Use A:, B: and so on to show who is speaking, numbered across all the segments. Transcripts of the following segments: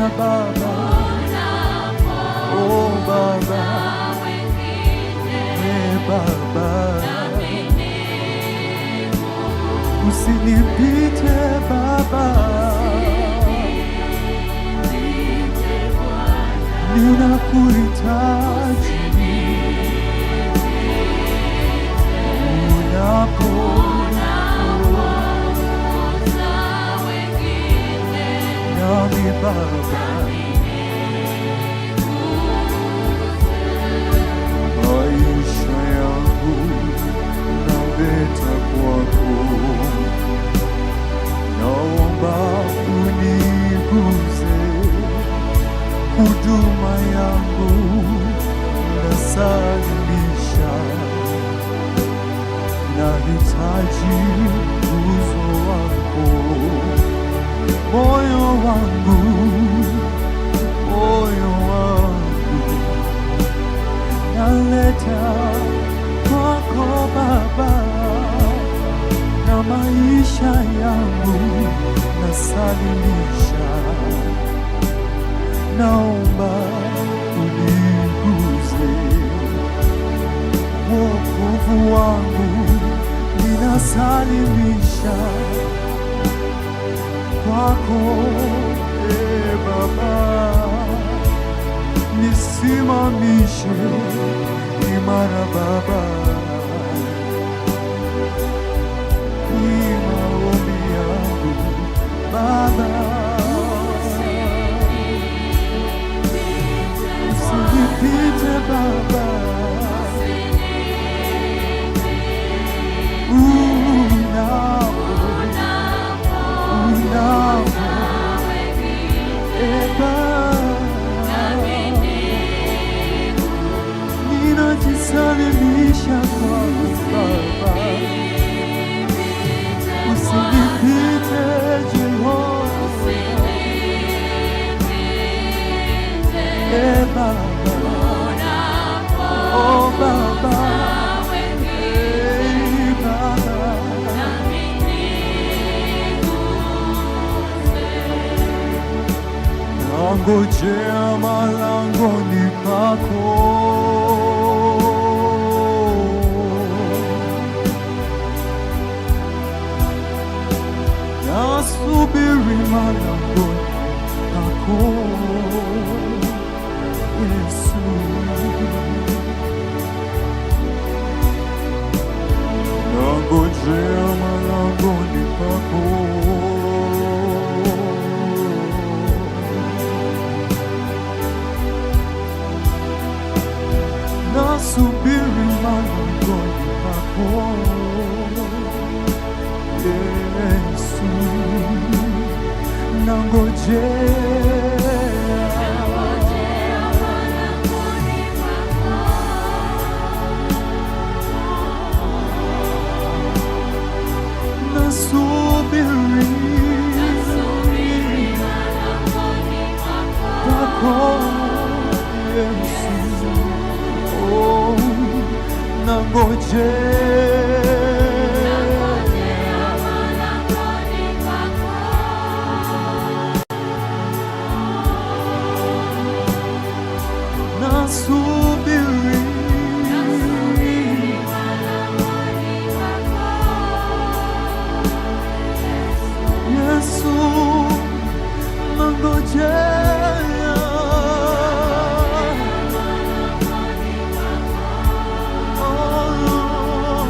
A: Usinipite Baba, oh Baba, eh Baba, usinipite Baba, ninakuhitaji unapo nami Baba, maisha yangu naleta kwako, naomba uniguze, huduma yangu nasalimisha, nahitaji uso wako, moyo wangu, moyo wangu naleta kwako Baba, na maisha yangu nasalimisha, naomba uniguze, wokovu wangu ninasalimisha kwako, e Baba, nisimamishe imara Baba, ni maombi yangu Baba, usinipite Baba, unapo unapo e Baba, ninajisalimisha kwako Baba, usinipite Jehova, e Baba, oh Baba, e Baba. Nangojea malangoni pako, nasubiri malangoni pako, Yesu. Nangojea malangoni pako, nasubiri malangoni pako, Yesu. Nangojea
B: Nangojea malangoni pako.
A: Nasubiri
B: Nasubiri malangoni pako.
A: Pako, Yesu. Oh, nangojea
B: Nangojea malangoni pako.
A: Nasubiri
B: Nasubiri malangoni pako.
A: Yesu, nangojea.
B: Malangoni pako.
A: Oh,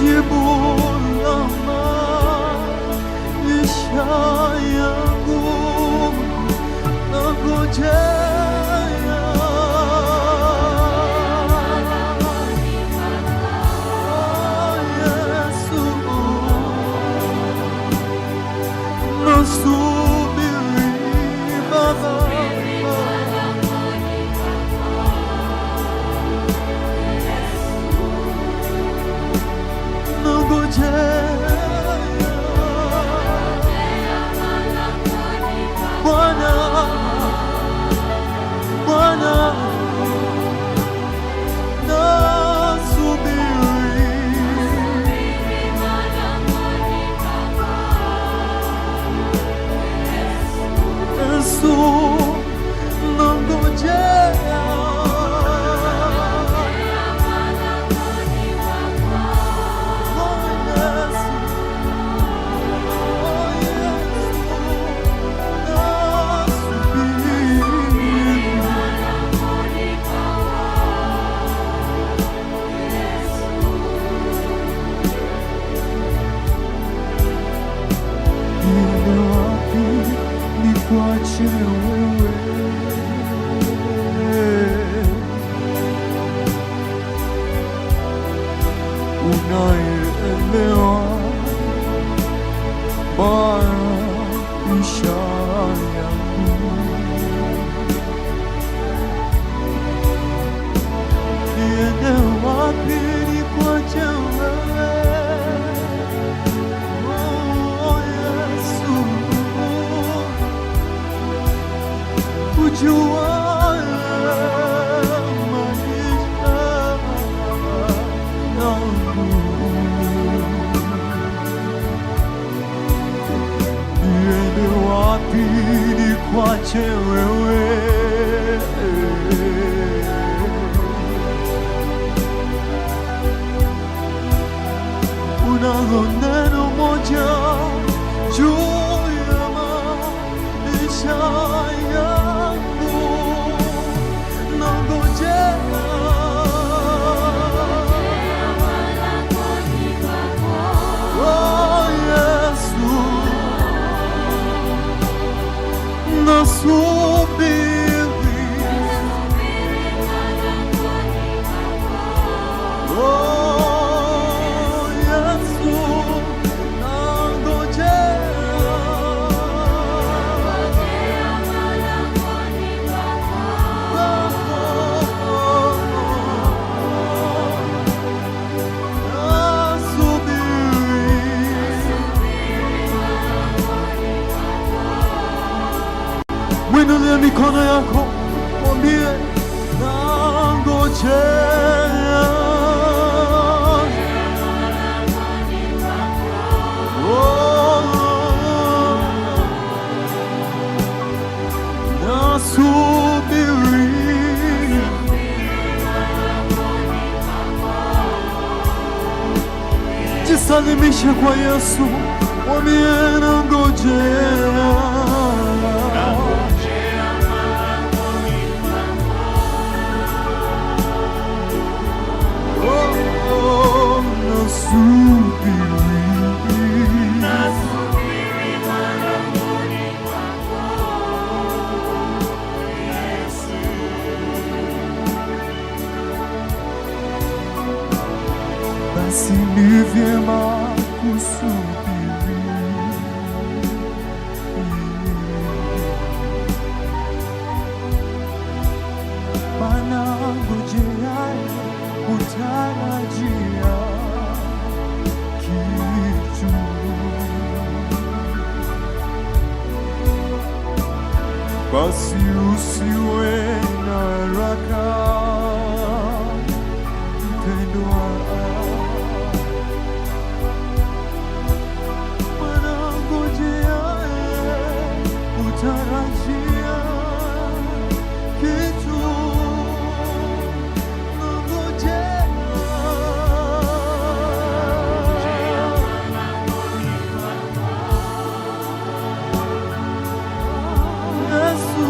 A: Jibu la maisha yangu, nangojea. Oh, Yesu, nasubiri Baba. Nangojea Bwana, Bwana, nasubiri. Yesu, nangojea. Oh, Yesu, oh, Yesu, nasubiri. Niende wapi nikuache wewe? Unayeelewa maisha yangu. Niende wapi nikuache wewe? Oh, Yesu, ujuaye maisha yangu. Niende wapi nikuache wewe? Unalo neno moja juu ya maisha yangu, nangojea. Oh, Yesu, nasubiri. Oh, Yesu, nangojea. Nasubiri. Mwinulie mikono yako, mwambie nangojea. Oh, nasubiri. Jisalimishe kwa Yesu, mwambie nangojea. Oh, nasubiri. Basi ni vyema kusubiri. Maana ngojeaye hutarajia kitu. Basi usiwe na haraka, mpendwa, maana ngojeaye hutarajia kitu. Nangojea. Yesu,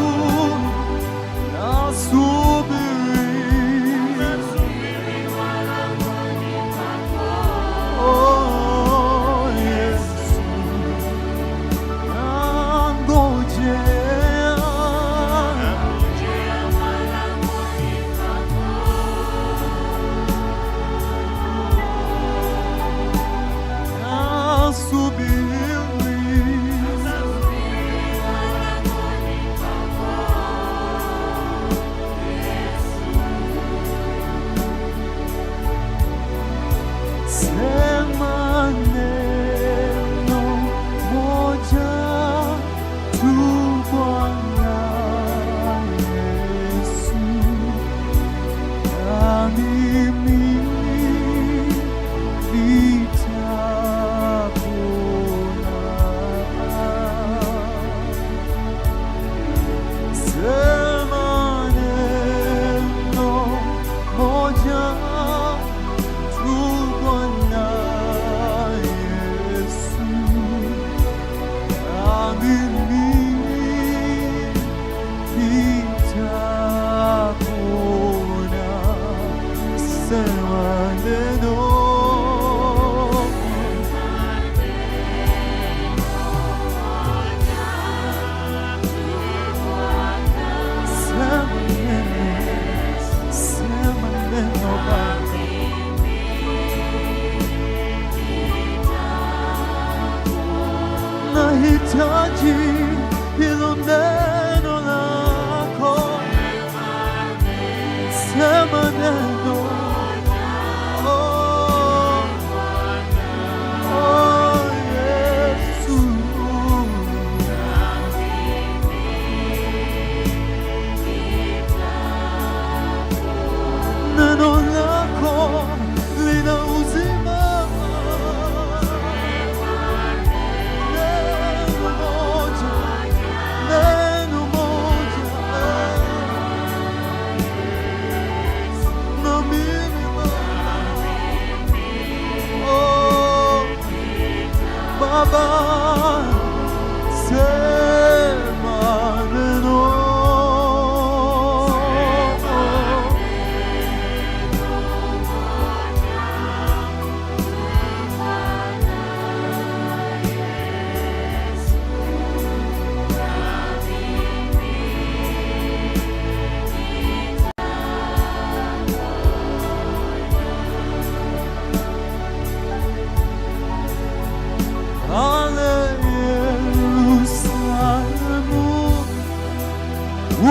A: Sema neno. Sema neno, sema neno Baba. Nahitaji hilo neno lako. Sema neno. Oh, oh, Yesu. Neno lako lina uzima. Neno moja, neno moja. Na mimi Baba, oh, Baba, sema neno. Ale Yerusalemu,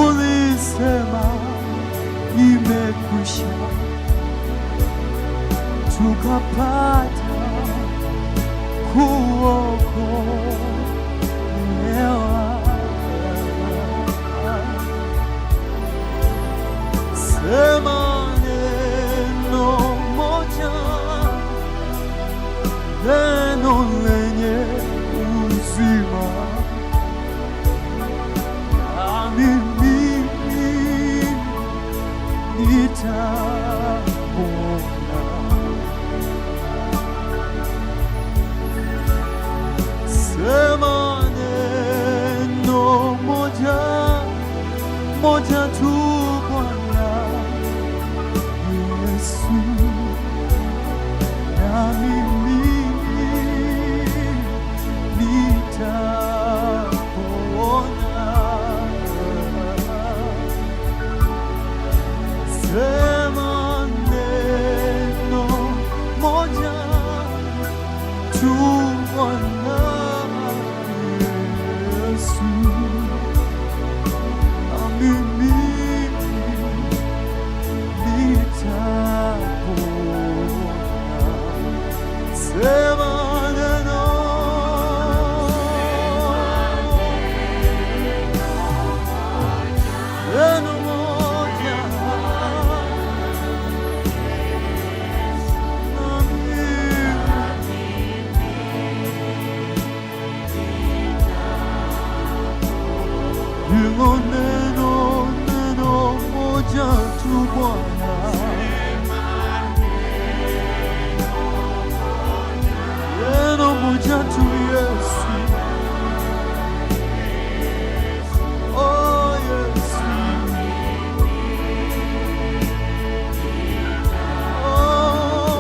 A: ulisema imekwisha, tukapata kuokolewa. Sema neno moja, neno lenye uzima, nami mimi nitapona. Sema neno moja, moja tu Bwana Yesu, na mimi nitapona. Sema neno moja tu Bwana Yesu, na mimi nitapona. Sema neno. Neno moja. Na mimi hilo neno, neno moja tu Bwana. Neno moja tu Yesu. Oh Yesu. Oh,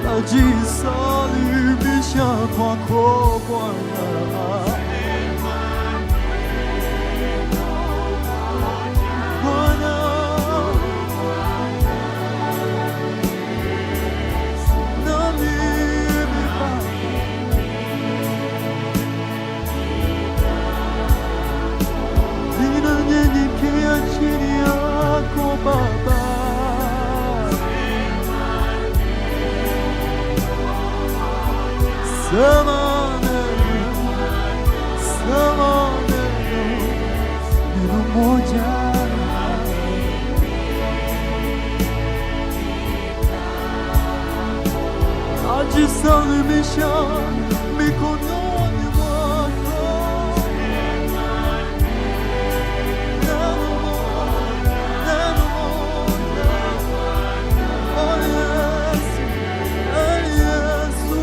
A: najisalimisha kwako Bwana. Bwana, na mimi Baba, ninanyenyekea chini yako Baba. Sema neno, sema neno, neno moja. Najisalimisha mikononi mwako. Neno moja, neno moja. Oh Yesu, eh Yesu.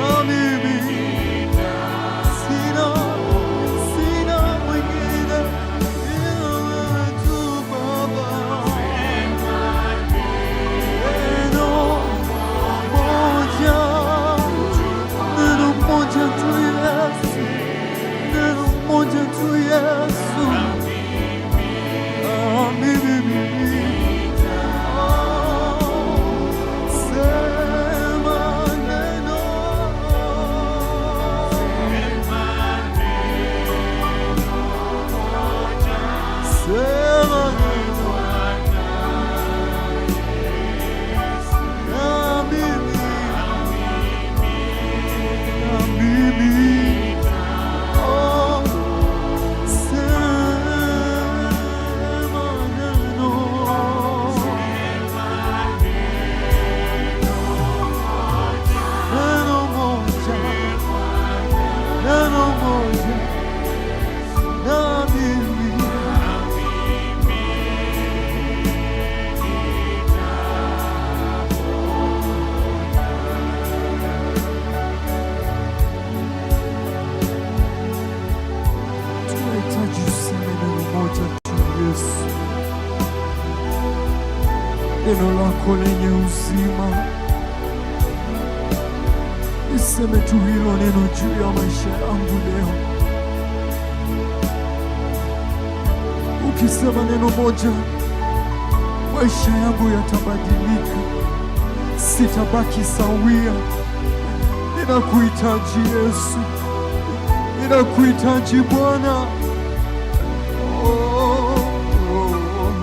A: Na mimi sina, sina mwingine ila wewe tu Baba. Sema neno na mimi, na mimi, oh, sema neno. Neno moja, neno moja, na mimi. Tunahitaji useme neno moja tu, Yesu, neno lako lenye uzima. Niseme tu hilo neno juu ya maisha yangu leo. Ukisema neno moja, maisha yangu yatabadilika, sitabaki sawia. Ninakuhitaji Yesu, ninakuhitaji Bwana. Oh, oh, oh.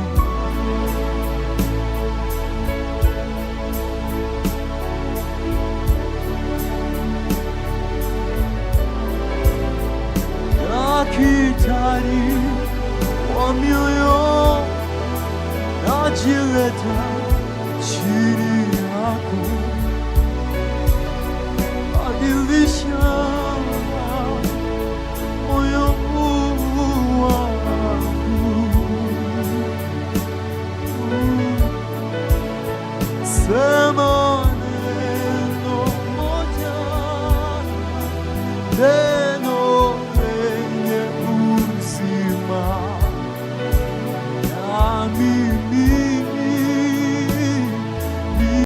A: Daktari wa mioyo, najileta chini yako, badilisha